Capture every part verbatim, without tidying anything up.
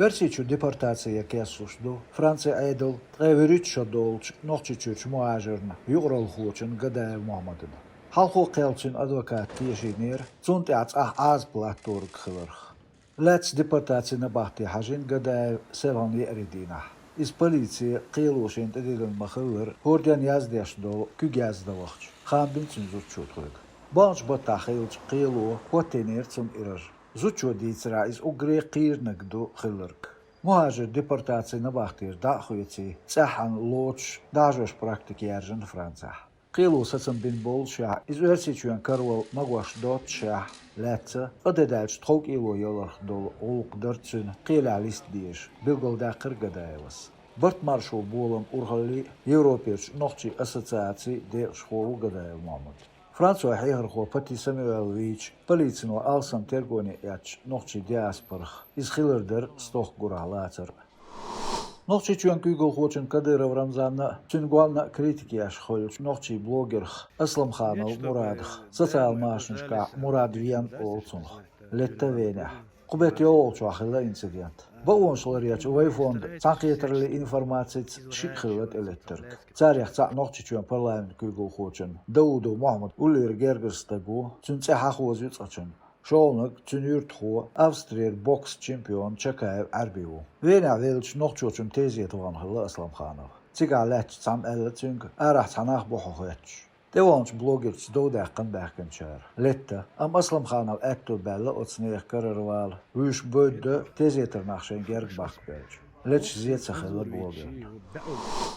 Оьрсийчу депортаци яр кечлуш ду Францин Ӏедал ткъе вуьрхӀитта шо долчу Нохчийчуьрчу мухӀажарна, юкъаралхочунна Гадаев Мухьаммадна. Хьалхо кхел цуьнан адвокат тешийнера, цунна тӀехь цӀахь Ӏазап латторг хиларх. Лаьцна депортацин набахте хьажийна Гадаев селхана еарин дийнахь. Иза полицин кхело шена тӀедиллина ма-хиллара, хӀора денна яздеш долу куьг яздан вахча, хаам бина цуьнан зудчо тхоьга. Баханчу баттахь хиллачу кхело хӀоттийнера цунна ираж. Зудчо дийцарехь, иза уггаре кхийрниг ду хилларг. МухӀажар депортацин набахтера дӀа а хоьций, цӀеххьана лоцуш дӀахьажош практика яьржина Францехь. Кхело сацам бина боллушехь, иза Оьрсийчоьнан каравалла магош доццушехь лаьцна, къа де даьлча тхов кӀело яларх долу гӀуллакх дара цуьнан кхелехь листа дезаш, билгалдаьккхира Гадаевас. Барт-маршо болам урхаллий а Европерчу нохчийн ассоциацин декъашхо ву Гадаев Мухьаммад. Францойн хьехархо Пати Самуэл вийча, полицино алсам тергоне эцначу нохчийн диаспорах иза хилар дара стохка гурахь лацар а. Нохчийчоьнан куьйгалхочун Кадыров Рамзанна а, цуьнан гонна а критика еш хуьлучу нохчийн блогерх Асламханов Мурадах социал машанашкахь Мурад Вен олу цунах, летта Венехь. Кху беттан йолхалгӀачохь хилла инцидент. Бакъонаш ларъечу вай фондан цхьаьнакхетараллин информацица шиъ хилла тӀелеттарг. Царех цхьаъ Нохчийчоьнан парламентан куьйгалхочун Даудов Мохьмад уллера гергара стаг ву, цуьнан цӀе хьахоза ю цкъачунна. ШолгӀаниг цуьнан юьртахо, Австрера бокс чемпион Чакаев Ӏаьрби ву. Венехь веллачу нохчочун тезета вахана хилла Асламханов. Цигахь лаьтташ цхьамма аьлла цуьнга, арахь цхьа нах бу хьо хоьттуш. ТӀеваханчу блогерца дов даьккхина баьхкинчара. Летта, амма Асламханов аьтто баьлла оцу нехан карара вала, вуьйш бевдда, тезетара нах шайн герга баккха бевлча. Леташ зе ца хилла блогерна.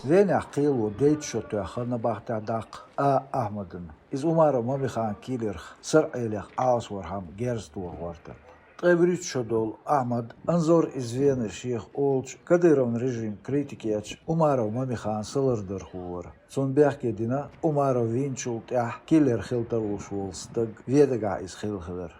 Венехь кхело дейтта шо тоьхна набахтехь даккха А. Ахьмадна. Иза Умаров Мамихана киллерх СарӀелех Ӏалашвархьама герз тоха гӀортарна. Ткъе вуьрхӀитта шо долу Ахьмад Анзор из Вена шех олучу Кадыровн режим критика ечу Умаров Мамихана салардархо вара. Цунна бехке дина, Умаров вийначул тӀаьхьа киллер хила тарлуш волу стаг Венагахь иза хилла хилар.